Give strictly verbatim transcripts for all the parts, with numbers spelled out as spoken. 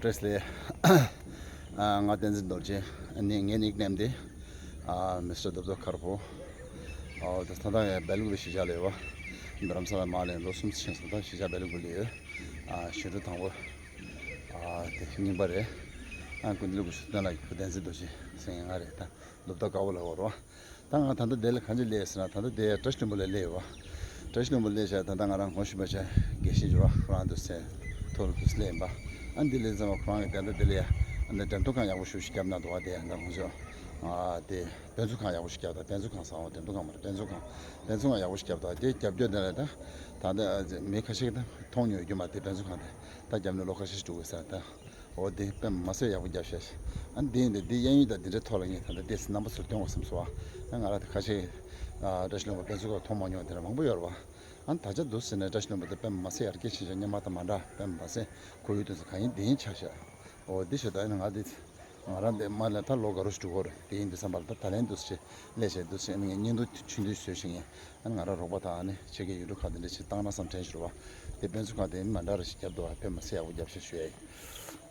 བཀྲ་ཤིས་བདེ་ལེགས། ང་བསྟན་འཛིན་རྡོ་རྗེ། ནི་ངའི་ནིག་ནེམ་དེ་མི་སི་ཊར་རྡོབ་རྡོབ་དཀར་པོ། ད་ད་ལྟ་ངས་སྦེལ་ཀོབ་གཞིས་ཆགས་ལ་ཡོད་པ། རྡ་རམ་ས་ལ་མར་ལེན་ལོ་གསུམ་ཕྱིན་སོང་། ད་གཞིས་ཆགས་སྦེལ་ཀོབ་ལ་ཡོད། གཞིས་ཁྲོད་དང་པོ་དེ་རྙིང་པ་རེད། ཨ་ཀུན་གླུ་གུ་ཤུ་ཏན་ལ་བུ་བསྟན་འཛིན་རྡོ་རྗེ་ཟེར་ང་རེད། ད་རྡོབ་རྡོབ་དཀར་པོ་ལ་ཡོད་རེད་པ། ད་ང་ད་ལྟ་དེ་ལ་གང་ཅི་སླེབས་ཟེར་ན། ད་ལྟ་དེ་བཀྲ་ཤིས་ལྷུན་པོ་ལ་སླེབས་ཡོད་པ། བཀྲ་ཤིས་ལྷུན་པོ་སླེབས་བྱས་ད་ལྟ་ང་རང་གོང་ཞུས་པ་བྱས་དགེ་བཤེས་འབྱོར་བ་ཁོ་རང་དུ་སེ་ཐོག་ལ་དུ་སླེབས་ཡིན་པ། ཨ་འདི་ལས་ཙམ་པ་ཁོ་རང་གི་དེ་འདྲ་དེ་ལ་ཡ་ཨ་འདྲ་འགྲེམས་སྟོན་ཁང་ཡག་པོ་ཞིག་བརྒྱབ་གནང་འདུག་པ། དེ་ཡང་ད་ཁོང་ཚོས་ཨ་དེ་དཔེ་མཛོད་ཁང་ཡག་པོ་ཞིག་བརྒྱབ། ད་དཔེ་མཛོད་ཁང་བཟང་བོ། འགྲེམས་སྟོན་ཁང་མ་རེད། དཔེ་མཛོད་ཁང་། དཔེ་མཛོད་ཁང་ཡག་པོ་ཞིག་བརྒྱབ། ད་དེ་རྒྱབ་སྐྱོར་དེ་ལ་ད་ད་ལྟ་མི་ཁ་ཤས་ཀྱིས་ད་མཐོང་མྱོང་ཡོད་རྒྱུ་མ་རེད། དེ་དཔེ་མཛོད་ཁང་དེ་ད་བརྒྱབ་ནས་ལོ་ཁ་ཤས་ཤིག་འགྲོ་གི་ཟེར། ད་འོ་དེ་དཔེ་མ་སྲིད་ཡག་པོ་བརྒྱབ་ཤག། ཨ་འདི་ཡིན་དེ་འདི་གཡས་གཡོན་དང་འདི་འདྲའི་ཐོག་ལ་ངས་ད་ལྟ་ཏོག་ཙམ་རྣམ་པ་ཚོར་སྟོན་དགོས་བསམ་སོང་། ཨ་ང་རང་དེ་ཁ་ཤས་ཨ་བཀྲ་ཤིས་ལྷུན་པོ་དཔེ་མཛོད་ཁང་མཐོང་མ་མྱོང་དེ་འདྲ་མང་པོ་ཡོད་རེད་པ། ཨ་ད་ཆ་འདུག་ཟེར་ནས་བཀྲ་ཤིས་ལྷུན་པོ་དེ་དཔེ་མ་སྲིད་ཡར་རྒྱས་ཕྱིན་ཤག། སྔོན་མ་དང་མ་འདྲ། དཔེ་མ་སྲིད་ཁོར་ཡུག་དེ་ཚོ་གང་ཡིན་དེ་ཡིན་ཆགས་ཤག། འོ་འདི་ཞིག་ད་ཡིན་ན་ང་འདི་ང་རང་འདི་མ་ལས་ད་ལོ་འགའ་རེ་ཞིག་འགྲོ་གི་རེད། དེ་ཡིན་དུས་ཙམ་པ་ལ་ད་ད་ལན་འདུག་ཟེར་སླེབས་བྱས་འདུག་ཟེར་ངས་བརྙན་ཐུང་ཆུང་དུ་བཟོས་ཤིག། ངས་ཨ་ང་རང་རོགས་པ་དང་ཨ་ནི་ཕྱི་རྒྱལ་ཡུལ་གྲུ་ཁག་དེ་འདྲ་ཞིག་བཏང་ན་བསམ་དྲན་ཞུ་རོགས། དེ་དཔེ་མཛོད་ཁང་དེ་མ་འདྲ་རེ་ཞིག་བརྒྱབ་འདུག་པ། དཔེ་མ་སྲིད་ཡག་པོ་བརྒྱབ་ཤག་ཞུ་ཡ་ཡིན།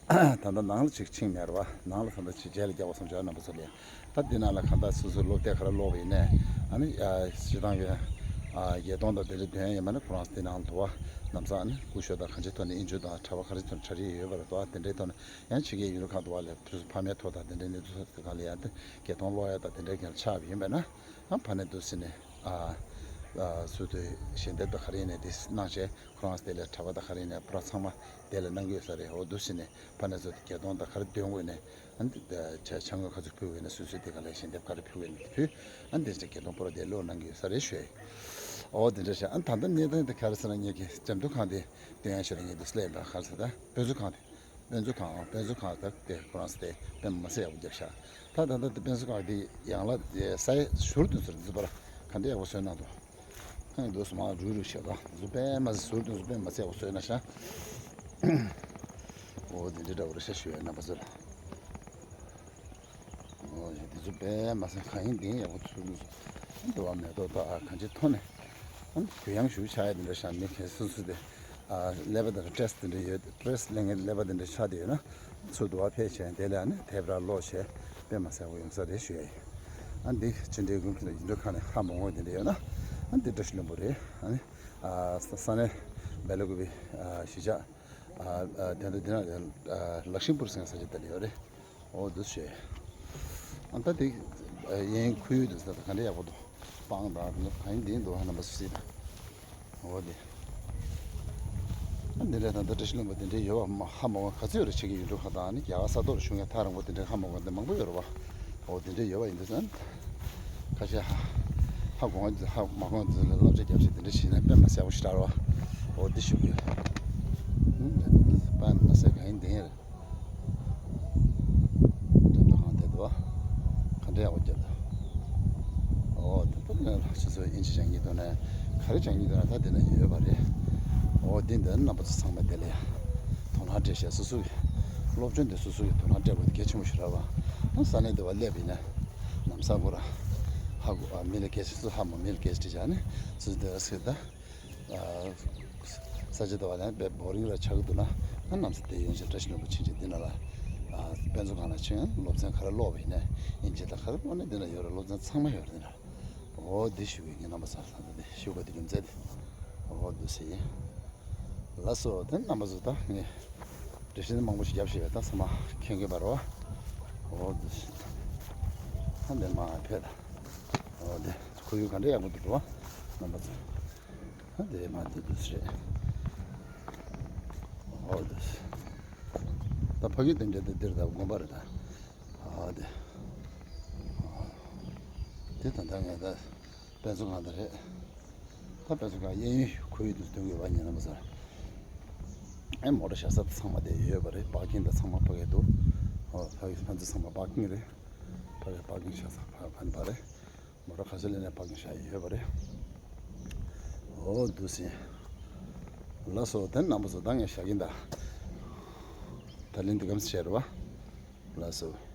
ད་ལྟ་ནང་ལ་ཅིག་ཕྱིན་མེད་རེད་པ། ནང་ལ་ད་ལྟ་ཅིག་རྗེས་ལ་རྒྱག་པ་སོང་བྱས་རྣམ་པ་ཚོ་ལ། ད་འདི་ནང་ལ་གང་ལྟར་སོ་སོའི་སློབ་དེབ་ག་རེ་ཀློག་པ་ཡིན་ནའི་ཨ་ནི་སྤྱིར་བཏང་གི་ཨ་བརྒྱད་སྟོང་དང་དེ་འདྲ་འདོན་ཡ་ཡོད་མ་ནི་ཁོ་རང་ཚོ་དེ་ནང་ལ་འདུག་པ། ལམ་སང་ཨ་ནི་སྐུ་ཞབས་དང་གང་ཅིའི་ཐོག་ནས་དབྱིན་ཇི་དང་གྲྭ་པ་ག་རེ་ཚོ་གྲ་སྒྲིག་ཡོད་པ་རེད་འདུག་པ། དེ་འདྲའི་ཐོག་ནས་ཡང་ཕྱི་རྒྱལ་ཡུལ་གྲུ་ཁག་འདུག་པ་ལ་ཕར་ཕ་མའི་ཐོག་དང་དེ་འདྲའི་གནས་ཚུལ་སོགས་དེ་ག་ལ་ཡང་དེ་བརྒྱད་སྟོང་ཀློག་ཡ་དང་དེ་འདྲའི་གང་ཆགས་པ་ཡིན་པས་ན། ཨ་ཕ་ནས་འདུག་ཟེར་ནས་ཨ་ཨ་སུ་དེ་ཞལ་འདེབས་དང་ག་རེ་ཡིན་ནའི་དེ་གནང་བྱས། ཁོ་རང་དེ་ལ་གྲྭ་པ་དང་ག་རེ་ཡིན་ནའི་པུ་ར་ཚང་མ་དེ་ལ་གནང་གི་ཡོད་ས་རེད། འོ་འདུག་ཟེར་ནས་ཕ་ནས་ཚོ་དེ་བརྒྱད་སྟོང་དང་ག་རེ་འདོན་དགོས་ནས་ཨ་ནི་ཕྱག་དངུལ་ག་ཚོད་ཕུལ་དགོས་ནས་སུ་སུ་དེ་ག་ལ་ཞལ་འདེབས་ག་རེ་ཕུལ་དགོས་ནས་ཕུལ། ཨ་ནི་དེ་ཚོ་བརྒྱད་སྟོང་པུ་ར་དེ་ཀློག་གནང་གི་ཡོད་ས་རེད་ཞུ་ཡ་ཡིན། འོ་དེ་འདྲ་བྱས། ཨ་ནི་ད་ལྟ་གནས་སྟངས་དེ་ག་རེ་ཟེར་ན་ངེད་ཀྱི་འགྲེམས་སྟོན་ཁང་དེ་སྟོན་ཡ་ཞིག་ལ་ངེད་དུ་སླེབས་པ་ག་རེ་ཟེར་ད་དཔེ་མཛོད་ཁང་དེ། དཔེ་མཛོད་ཁང་། དཔེ་མཛོད་ཁང་དག་དེ་ཁོ་རང་ཚོ་དེ་དཔེ་མ་སྲིད་ཡག་པོ་བརྒྱབ་ཤག། ད་ད་ལྟ་དེ་དཔེ་མཛོད་ཁང་དེ་ཡང་ལ་ས་ཡ་ཟུར་དུ་ཟུར་དུ་པར་ག་འདྲ་ཡག་པོ་བཟོས་གནང་འདུག། ཨ་ནི་འདུག་སེ་མར་རུལ་རུལ་བྱས་ད་འདུག་སེ་དཔེ་མ་སྲིད་ཟུར་དུ་དཔེ་མ་སྲིད་ཡག་པོ་བཟོས་གནང་ཤག། འོ་དེ་འདྲ་འདྲ་པོ་རེད་ཤག་ཞུ་ཡ་ཡིན་རྣམ་པ་ཚོ་ལ། འོ་ཡ་དེ་ཚོ་དཔེ་མ་སྲིད་གང་ཡིན་དེ་ཡིན་ཡག་པོ་ཚུལ་འདུག་སེ་འདུག་པ། མེ་ཏོག་དང་གང་ཅིའི་ཐོག་ནས་ཨ་ནི་གུ་ཡངས་ཞེ་པོ་ཆགས་ཡ་དེ་འདྲ་ཤག། མི་ཁ་ཤས་སོ་སོ་དེ། ཨ་ཀླད་པ་དེ་འདྲ་སི་ཊེ་རེ་སི་དེ་འདྲ་ཡོད། སི་ཊེ་རེ་སི་ལེན་མཁན་ཀླད་པ་དེ་འདྲ་ཆགས་བསྡད་ཡོད་ན་ཚུར་འདུག་པ་ཕེབས་བྱས་དེ་ལ་ཨ་ནི་དེབ་ར་ཀློག་བྱས་དཔེ་མ་སྲིད་ཡག་པོ་ཡོང་ས་རེད་ཞུ་ཡ་ཡིན། ཨ་འདི་ཕྱི་འབྲེལ་ཀུན་གྱི་ཡིག་འབྲེལ་ཁང་ནས་ཧ་མ་གོ་དེ་འདྲ་ཡོད་ན་ཨ་འདི་བཀྲ་ཤིས་ལྷུན་པོ་རེད། ཨ་ནི་ཨ་ས་ས་གནས་སྦེལ་ཀོབ་པའི་ཨ་གཞིས་ཆགས་ཨ་ཨ་དེ་འདྲ་དེ་ན་ཨ་ལག་ཤིང་པུར་ཟེར་ས་ཆ་དེ་ལ་ཡོད་རེད། འོ་འདུག་སེ་བྱས། ཨ་ད་དེ་གཡས་གཡོན་ཁོར་ཡུག་དེ་ཚོ་ད་ག་འདྲ་ཡག་པོ་འདུག། སྤང་དང་དེ་ཚོ་གང་ཡིན་དེ་འདུག་ཧ། རྣམ་པ་ཚོ་གཟིགས་དང་། འོ་དེ། ཨ་འདི་འདྲ་ད་ལྟ་བཀྲ་ཤིས་ལྷུན་པོ་དེ་འདྲའི་ཡོད་པ་མ་ཧ་མ་གོ། ག་ཚོད་ཡོད་རེད། ཕྱི་རྒྱལ་ཡུལ་གྲུ་ཁག་དང་ཨ་ནི་རྒྱ་གར་ས་ཐོག་ལ་བཞུགས་མཁན་ཐག་རིང་པོ་དེ་འདྲའི་ཧ་མ་གོ་དེ་མང་པོ་ཡོད་རེད་པ། འོ་དེ་འདྲའི་ཡོད་པ་ཡིན་དུས་ཙང་ཁ་ཤས་ཧ་ཧ་གོ་མཁན་ཚོས་ཧ་མ་གོ་མཁན་ཚོ་ལ་བསླབ་བྱ་རྒྱབ་བྱས་དེ་འདྲ་བྱས་ན་དཔེ་མ་སྲིད་ཡག་པོ་ཞེ་དྲག་རེད་པ། འོ་འདི་ཞུ་གི་ཡོད། ཨུམ་དཔེ་མ་སྲིད་གང་ཡིན་དེ་ཡིན་རེད། འགྲེམས་སྟོན་ཁང་དེ་འདུག་པ། ག་འདྲ་ཡག་པོ་བརྒྱབ་འདུག། འོ་དེ་ལྟར་ན་ལགས་སོ་སོ་དབྱིན་ཇི་སྦྱང་སྙིང་འདོད་ན་ག་རེ་སྦྱང་སྙིང་འདོད་ན་ད་དེ་ན་ཡོད་པ་རེད། འོ་དེ་འདི་རྣམ་པ་ཚོ་ཚང་མ་དེ་ལ་ཡ་དོ་སྣང་སྤྲད་བྱས་སོ་སོ་གི་སློབ་སྦྱོང་དེ་སོ་སོ་གི་དོ་སྣང་སྤྲད་དགོས་དེ་གལ་ཆེན་པོ་ཞིག་རེད་པ། ཨ་ས་གནས་འདི་པར་སླེབས་པ་ཡིན་ན་ལམ་སང་ཁོ་རང་ཧ་གོ་ཨ་མི་ལ་སྐད་ཆ་སུ་ཧ་མ་མི་ལ་སྐད་ཆ་དྲིས་བྱས་ནས་སོ་སོ་འདི་ལ་ཟེར་ད། ས་ཆ་དེ་པར་ཡང་དཔེ་བོ་རིང་ར་ཆགས་ཀྱི་འདུག་ན། ཨ་ནམ་ས་དེ་ཡོན་ཆེན་བཀྲ་ཤིས་ལྷུན་པོ་ཕྱིན་ཆད་འདི་ན་ལ་ཨ་དཔེ་མཛོད་ཁང་ལ་ཕྱིན་སློབ་ཚན་ག་རེ་ཀློག་པ་ཡིན་ནའི་དབྱིན་ཇི་དང་ག་རེ་ཀློག་ནའི་འདི་ན་ཡོད་རེད། སློབ་ཚན་ཚང་མ་ཡོད་རེད་འདི་ན། འོ་འདི་ཞུ་གི་ངའི་རྣམ་པ་ཚོ་ལ་ད་འདི་ཞུ་དགོས་འདི་རྒྱུ་མཚན་འདི། འོ་འདུག་སེ་ཡིན། ལགས་སོ། དེ་རྣམ་པ་ཚོ་ད་ངས་འགྲེལ་བཤད་མང་པོ་ཞིག་བརྒྱབ་ཤེས་པས་ད་ཚང་མ་མཁྱེན་གྱི་པ་རེད་པ། འོ་འདུག་སེ། ད་འདི་མ་ཕེབས་ད། འོ་འདི་ཁོར་ཡུག་ག་འདྲ་ཡག་པོ་འདུག་འགྲོ་བ་རྣམ་པ་ཚོ། ཨ་དེ་མ་དེ་དུས་རེད། ཨོ་དེ། ད་ཕ་གི་དེ་འདྲ་དེ་འདིར་ད་དགོན་པ་རེད་ད། ཨ་དེ། དེ་ད་ལྟ་ངས་ད་དཔེ་མཛོད་ཁང་དེ་རེད། ད་དཔེ་མཛོད་ཁང་གཡས་གཡོན་ཁོར་ཡུག་དུ་སྟོན་དགོས་པ་ཉིན་ནམ་ཟེར། ཨེ་མོ་ཊ་བཞག་ས་ཚང་མ་དེ་ཡོད་པ་རེད། པར་ཀིང་ད་ཚང་མ་ཕ་གི་འདུག། ཨོ་ཕ་གི་ཕན་ཚུན་ཚང་མ་པར་ཀིང་རེད། ཕ་གི་པར་ཀིང་བཞག་ས་ཕ་ཕན་པ་རེད། མོ་ཊ་ཁ་ཤས་ལེན་ནས་པར་ཀིང་བཞག་ཡོད་པ་རེད། འོ་འདུག་སེ། ལགས་སོ། དེ་རྣམ་པ་ཚོ་ད་ངས་བཞག་གིན་ད། ད་ལན་འདི་གམ་ཞེས་རེད་པ། ལགས་སོ།